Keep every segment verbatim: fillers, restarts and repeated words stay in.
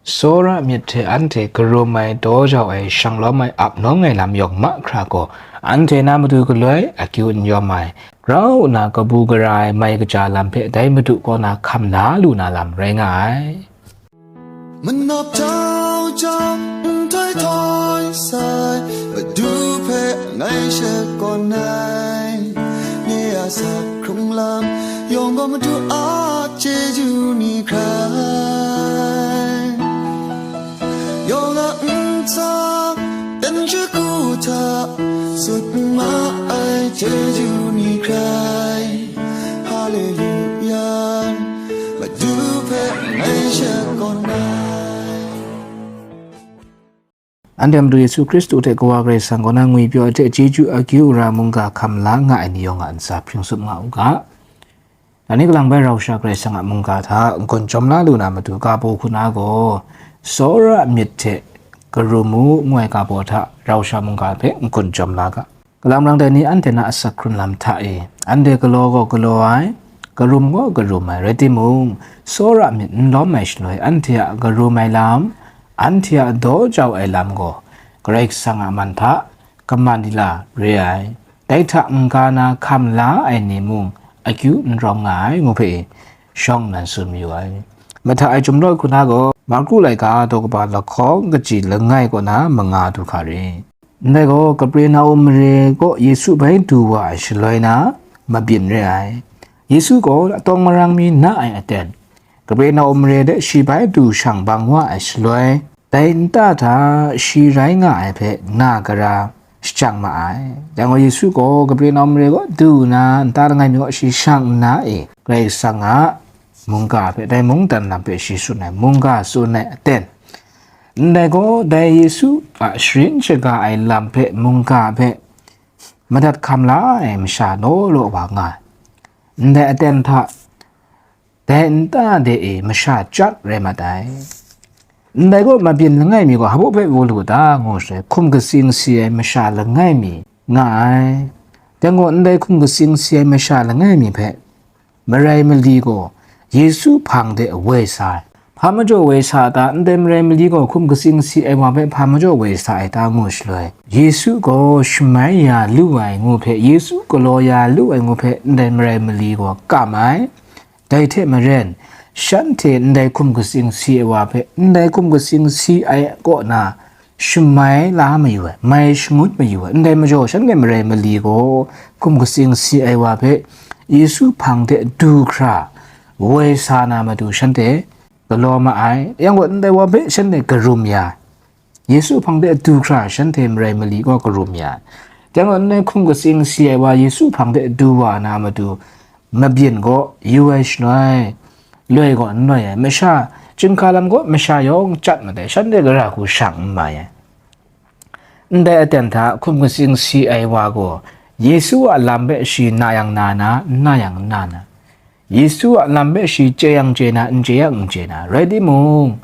Tsawra myit hte anhte karum ai, daw jau ai, shang lawm ai, ap nawng ai lam yawng mahkra gaw, anhte na matu galoi akyu n yawm ai, grau nna kabu gara ai mai kaja lam hpe dai Madu kaw na hkam la lu na lam rai nga ai. Manap jau jau, nhtoi htoi sai, Madu hpe ngai shakawn ai. Nye a asak hkrung lam yawng gaw Madu a chyeju ni hkrai, yawng a ntsa ten shagu hta sut ma ai chyeju ni hkrai. Haleluya, Madu hpe ngai shakawn ai. Anhte Madu Yesu Hkristu hte Kawa Karai Kasang kaw na ngwipyaw ai hte chyeju akyu ara mungga hkam la nga ai ni yawng a ntsa hpring tsup nga u ga. Dai ni kalang bai rau sha Karai Kasang a mungga hta n-gun chyawm la lu na matu, ga baw hku na gaw, tsawra myit hte karum u, ngu ai ga baw hta rau sha mungga hpe n-gun chyawm la ga. Kalang marang dai ni anhte na asak hkrun lam hta e, anhte galaw gaw galaw ai, karum gaw karum ai, rai timung, tsawra myit n lawm ai shaloi, anhte a karum ai lam, anhte a daw jau ai lam gaw, Karai Kasang a man hta kaman dila re ai, dai hta n-ga na hkam la ai ni mung akyu n rawng nga ai, ngu hpe shawng nnan tsun mayu ai. Mahta e chyum lawt hku na gaw, Marku laika daw kaba lahkawng kaji langai kaw na manga du hkra re. Ndai gaw, Kapernaum mare kaw Yesu bai du wa ai shaloi na, mabyin re ai. Yesu gaw atawng marang mi na ai aten, Kapernaum mare de shi bai du shang bang wa ai shaloi, dai nta hta shi rai nga ai hpe na gara shajang ma ai. Dai gaw, Yesu gaw Kapernaum mare kaw du nna, nta langai mi kaw shi shang nna e, Karai Kasang a mungga hpe, dai mungdan lam hpe shi tsun ai, mungga tsun ai aten. Ndai gaw, dai Yesu a sharin shaga ai lam hpe, mungga hpe madat hkam la ai masha law law wa nga ai. Ndai aten hta, dai nta de e masha chyat rai mat ai. Ndai gaw, mabyin langai mi gaw hpa baw hpe wun lu ta, ngu shaloi, hkum katsing si ai masha langai mi nga ai. Dai gaw, ndai hkum katsing si ai masha langai mi hpe, marai mali gaw Yesu hpang de woi sa ai. Hpa majaw woi sa ta, ndai marai mali gaw hkum katsing si ai wa hpe hpa majaw woi sa ai ta, ngu shaloi, Yesu gaw shamai ya lu ai ngu hpe, Yesu galaw ya lu ai ngu hpe, ndai marai mali gaw kam ai. Dai hte maren, shanhte ndai hkum katsing si ai wa hpe, ndai hkum katsing si ai kaw na, shamai la mayu ai, mai shangun mayu ai. Ndai majaw, shanhte marai mali gaw hkum katsing si ai wa hpe Yesu hpang de du hkra woi sa na matu shanhte galaw ma ai. Yang gaw, ndai wa hpe shanhte karum ya ai. Yesu hpang de du hkra shanhte marai mali gaw karum ya ai. Yang gaw, ndai hkum katsing si ai wa Yesu hpang de du wa na matu, mabyin gaw yu ai shaloi, loi gaw n loi ai, masha, chyinghka lam gaw masha yawng chyat mat ai, shanhte gara hku shang n mai ai. Ndai aten hta hkum katsing si ai wa gaw, Yesu a lam hpe shi na yang na na, n na yang n na na, Yesu a lam hpe shi chye yang chye na, n chye yang n chye na, rai timung,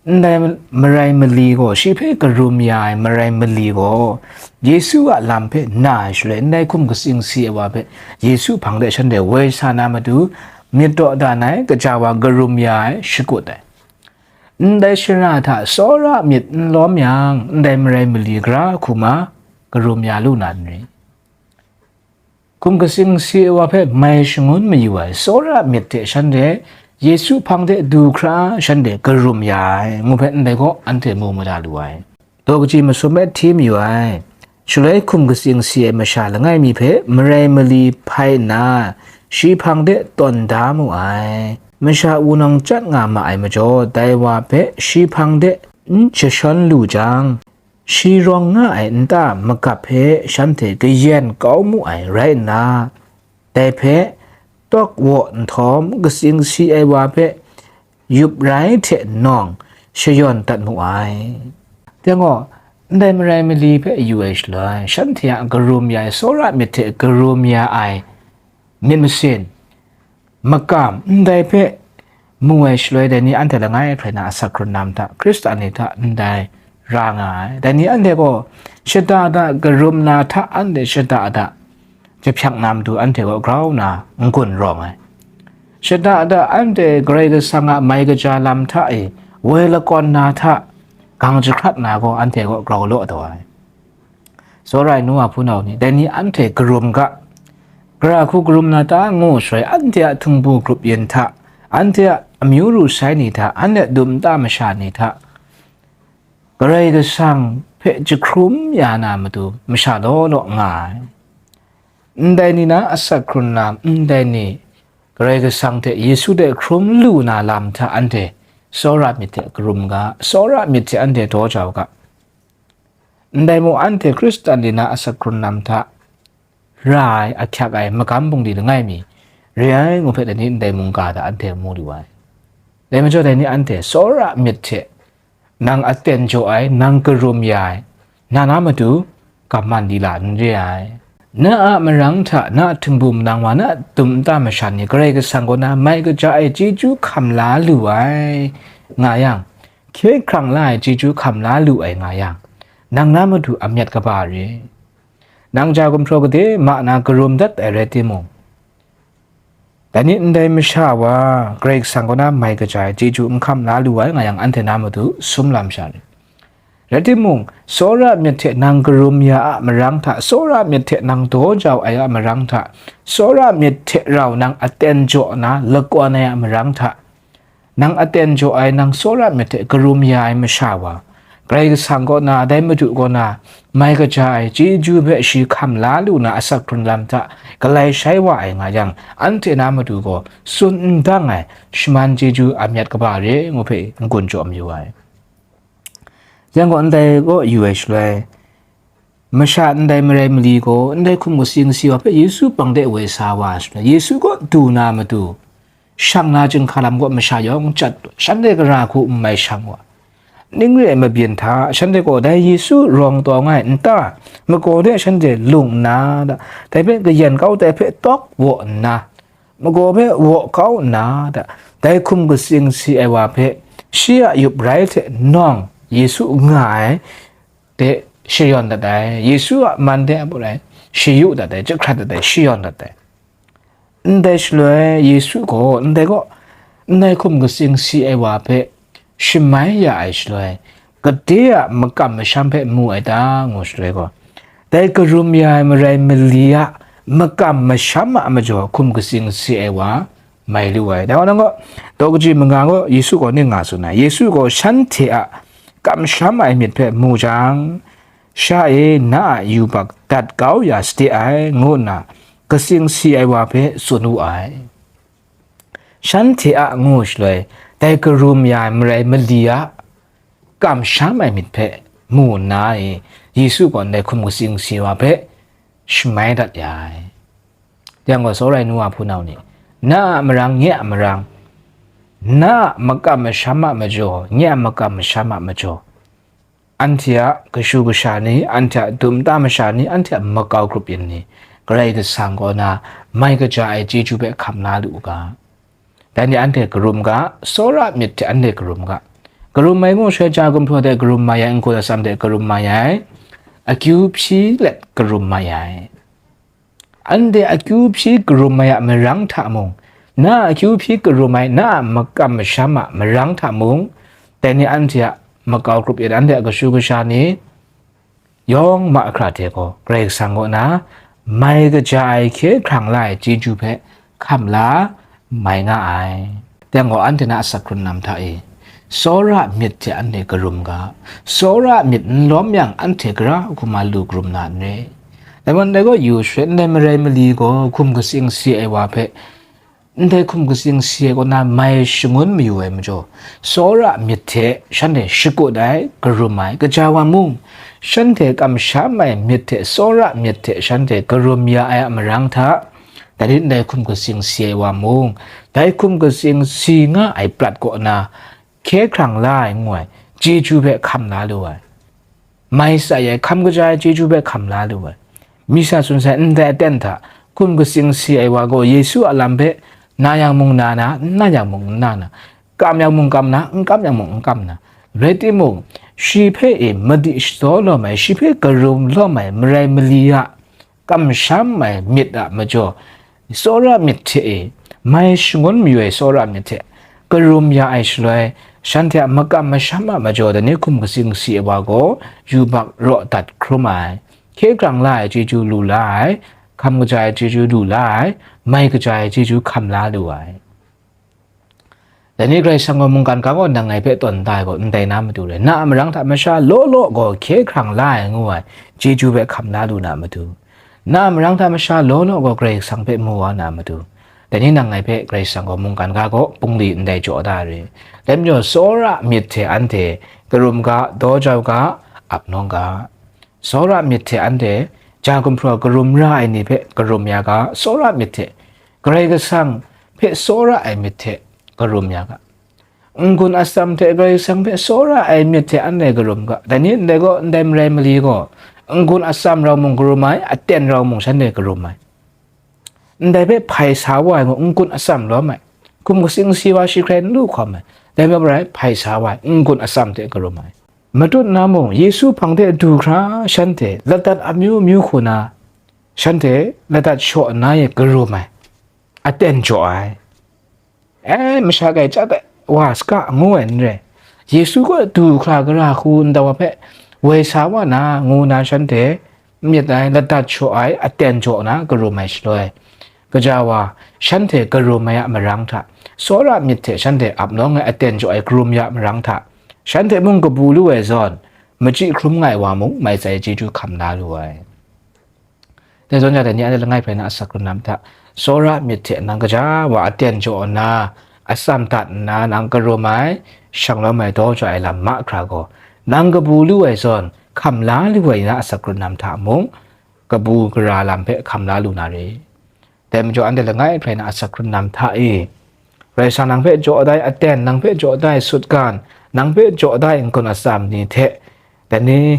ndai marai mali gaw, shi hpe karum ya ai marai mali gaw, Yesu a lam hpe na ai shaloi, ndai hkum katsing si ai wa hpe Yesu hpang de shanhte woi sa na matu, myit dawdan ai, kaja wa karum ya ai, shakut ai. Ndai shara hta tsawra myit n lawm yang, ndai marai mali gara hku ma karum ya lu na n ri? Hkum katsing si ai wa hpe mai shangun mayu ai, tsawra myit hte shanhte Yesu hpang de du hkra shanhte karum ya ai, ngu hpe ndai gaw anhte mu mada lu ai. Daw kaji masum e hti mayu ai. Shaloi hkum katsing si ai masha langai mi hpe marai mali hpai nna, shi hpang de tawn da mu ai. Masha wunawng chyat nga ma ai majaw, dai wa hpe shi hpang de n jashawn lu jang, shi rawng nga ai nta magap hpe shanhte kayan kau mu ai rai nna, dai hpe tawk waw nhtawm, katsing si ai wa hpe yup rai hte nawng shayawn dat mu ai. Dai gaw, ndai marai mali hpe yu ai shaloi, shanhte a karum ya ai, tsawra myit hte karum ya ai myit masin, makam, ndai hpe mu ai shaloi, dai ni anhte langai hkrai na asak hkrun lam hta, Hkristan ni hta ndai ra nga ai. Dai ni anhte gaw shada da karum na hta, anhte shada da jahpyak na matu anhte gaw grau nna n-gun rawng ai. Shada da anhte Karai Kasang a mai kaja lam hta e woi lakawn na hta gang jahkrat na gaw anhte gaw grau law taw ai. Tsawra ai nu wa hpunau ni, dai ni anhte karum ga, gara hku karum na ta ngu shaloi, anhte a htingbu grup yin hta, anhte a amyu ru sai ni hta, anhte a dum nta masha ni hta, Karai Kasang hpe jahkrum ya na matu masha law law nga ai. Ndai ni na asak hkrun lam, ndai ni Karai Kasang hte Yesu hte hkrum lu na lam hta anhte tsawra myit hte karum ga, tsawra myit hte anhte daw jau ga. Ndai mung anhte Hkristan ni na asak hkrun lam hta ra ai, ahkyak ai, magam bungli langai mi re ai ngu hpe dai ni ndai mungga hta anhte mu lu ai. Dai majaw dai ni anhte tsawra myit hte nang aten jaw ai, nang karum ya ai, na na matu gaman lila n re ai. Na a marang hta na a htingbu manang wa, na a dum nta masha ni Karai Kasang kaw na mai kaja ai chyeju hkam la lu ai nga yang, hkye hkrang la ai chyeju hkam la lu ai nga yang, nang na matu amyat kaba re. Nang ja gumhpraw gade ma na karum dat ai rai timung, dai ni ndai masha wa Karai Kasang kaw na mai kaja ai chyeju n hkam la lu ai nga yang, anhte na matu sum lam sha ni? Rai timung, tsawra myit hte nang karum ya a marang hta, tsawra myit hte nang daw jau ai a marang hta, tsawra myit hte rau nang aten jaw na lakawn ai a marang hta, nang aten jaw ai, nang tsawra myit hte karum ya ai masha wa, Karai Kasang kaw na, dai Madu kaw na, mai kaja ai chyeju hpe shi hkam la lu na asak hkrun lam hta galai shai wa ai nga yang, anhte na matu gaw tsun n dang ai shaman chyeju amyat kaba re ngu hpe n-gun jaw mayu ai. Yang gaw ndai kaw yu ai shaloi, masha ndai marai mali gaw ndai hkum katsing si wa hpe Yesu hpang de woi sa wa ai shaloi, Yesu kaw du na matu, shang na chyinghka lam kaw masha yawng chyat, shanhte gara hku n mai shang wa, ning re ai mabyin hta, shanhte gaw dai Yesu rawng tawng ai nta, magaw de shanhte lung nna, dai hpe kayan kau dai hpe tawk waw nna, magaw hpe waw kau nna, dai hkum katsing si ai wa hpe shi a yup rai hte nawng Yesu nga ai de shayawn dat ai, Yesu a man de a bai rai shayu dat ai, jahkrat dat ai, shayawn dat ai. Ndai shaloi Yesu gaw ndai kaw, ndai hkum katsing si ai wa hpe shamai ya ai shaloi, gade a makam masham hpe mu ai ta, ngu shaloi gaw, dai karum ya ai marai mali a makam masham a majaw hkum katsing si ai wa mai lu ai. Dai wa nang gaw, daw kaji manga gaw Yesu gaw ning nga tsun ai. Yesu gaw shanhte a kamsham ai myit hpe mu jang, sha e na a yubak dat kau ya sade ai, ngu nna katsing si ai wa hpe tsun wu ai. Shanhte a ngu shaloi, dai karum ya ai marai mali a kamsham ai myit hpe mu nna e, Yesu gaw ndai hkum katsing si wa hpe shamai dat ya ai. Yang gaw, tsawra ai nu wa hpunau ni, na a marang, nye a marang, na a makam masham a majaw, nye a makam masham a majaw, anhte a kashu kasha ni, anhte a dum nta masha ni, anhte a makau grup yin ni, Karai Kasang kaw na mai kaja ai chyeju hpe hkam la lu u ga. Dai ni anhte karum ga, tsawra myit hte anhte karum ga. Karum ai ngu shaloi, ja gumhpraw hte karum mai ai, n-gun atsam hte karum mai ai, akyu hpyi let karum mai ai. Anhte akyu hpyi karum ai a marang hta mung, na a akyu hpyi karum ai na a makam masham a marang hta mung, dai ni anhte a makau grup yin, anhte a kashu kasha ni, yawng ma hkra hte gaw Karai Kasang kaw na mai kaja ai hkye hkrang la ai chyeju hpe hkam la mai nga ai. Dai gaw, anhte na asak hkrun lam hta e, tsawra myit hte anhte karum ga, tsawra myit n lawm yang, anhte gara hku ma lu karum na n re. Dai gaw, ndai gaw yu shaloi, ndai marai mali gaw hkum katsing si ai wa hpe, ndai hkum katsing si ai kaw na mai shangun mayu ai majaw, tsawra myit hte shanhte shakut ai, karum ai, kaja wa mung, shanhte kamsham ai myit hte tsawra myit hte shanhte karum ya ai a marang hta, dai ni ndai hkum katsing si ai wa mung, dai hkum katsing si nga ai prat kaw na hkye hkrang la ai ngu ai chyeju hpe hkam la lu ai. Mai sa ai, hkam kaja ai chyeju hpe hkam la lu ai. Mi sa tsun sai, ndai aten hta hkum katsing si ai wa gaw Yesu a lam hpe na yang mung na na, n na yang mung n na na, kam yang mung kam na, n kam yang mung n kam na. Rai timung, shi hpe e madi shadaw lawm ai, shi hpe karum lawm ai marai mali a kamsham ai myit a majaw, tsawra myit hte e, mai shangun mayu ai tsawra myit hte karum ya ai shaloi, Shanhte a makam masham a majaw dai ni hkum katsing si ai wa gaw yubak raw dat hkrum ai, hkye hkrang la ai chyeju lu la ai, hkam kaja ai chyeju lu la ai, mai kaja ai chyeju hkam la lu ai. Dai ni Karai Kasang gaw mungkan ga gaw nang ngai hpe tawn da ai gaw ndai na matu re. Na a marang hta masha law law gaw hkye hkrang la ai ngu ai chyeju hpe hkam la lu na matu. Na a marang hta masha law law gaw Karai Kasang hpe mu wa na matu. Dai ni nang ngai hpe Karai Kasang gaw mungkan ga gaw bungli ndai jaw da ai re. Dai majaw tsawra myit hte anhte karum ga, daw jau ga, ap nawng ga. Tsawra myit hte anhte ja gumhpraw karum ra ai ni hpe karum ya ga, tsawra myit hte Karai Kasang hpe tsawra ai myit hte karum ya ga. N-gun atsam hte Karai Kasang hpe tsawra ai myit hte anhte karum ga. Dai ni ndai gaw ndai marai mali gaw, n-gun atsam rau mung karum ai, aten rau mung shanhte karum ai. Ndai hpe hpai sa wa ai gaw n-gun atsam lawm ai, hkum katsing si wa shi hkrai n lu hkawm ai, dai marai hpai sa wa ai, n-gun atsam hte karum ai. Matut na mung, Yesu hpang hte du hkra shanhte ladat amyu myu hku na, shanhte ladat shaw nna e karum ai, aten jaw ai. E, masha kai chyat ai wa saga ngu ai n re. Yesu kaw du hkra gara hku ndau wa hpe woi sa wa na, ngu na shanhte myit ai, ladat shaw ai, aten jaw na karum ai shaloi, gaja wa shanhte karum ai a marang hta, tsawra myit hte shanhte ap nawng ai, aten jaw ai karum ya marang hta, shanhte mung kabu lu ai zawn, machyi hkrum nga ai wa mung mai tsai chyeju hkam la lu ai. Dai zawn ja dai ni anhte langai hprai na asak krum na mahta, tsawra myit hte nang gaja wa aten jaw nna, atsam dat nna nang karum ai, shanglawm ai, daw jau ai lam mahkra gaw, nang kabu lu ai zawn, hkam la lu ai na asak krum na mahta mung, kabu gara lam hpe hkam la lu na re. Dai majaw anhte langai hprai na asak krum na mahta e, Karai Kasang nang hpe jaw da ai aten, nang hpe jaw da ai sutgan, nang hpe jaw da ai n-gun atsam ni hte, dai ni,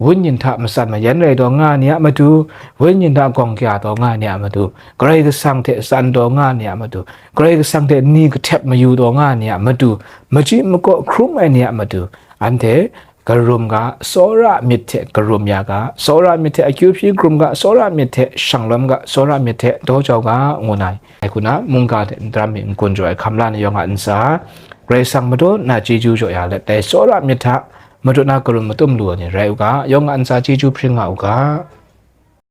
wenyin hta matsan mayan rai taw nga ai ni a matu, wenyin hta gawng kya taw nga ai ni a matu, Karai Kasang hte tsan taw nga ai ni a matu, Karai Kasang hte ni kahtep mayu taw nga ai ni a matu, machyi makaw hkrum ai ni a matu, anhte karum ga, tsawra myit hte karum ya ga, tsawra myit hte akyu hpyi karum ga, tsawra myit hte shanglawm ga, tsawra myit hte daw jau ga, ngu na ai. Ai hku na, mungga hte ndaram mi n-gun jaw ai hkam la ni yawng a ntsa, Karai Kasang madu na chyeju jaw ya let, dai tsawra myit hta madu na karum matum lu ai ni rai u ga, yawng a ntsa chyeju hpring nga u ga.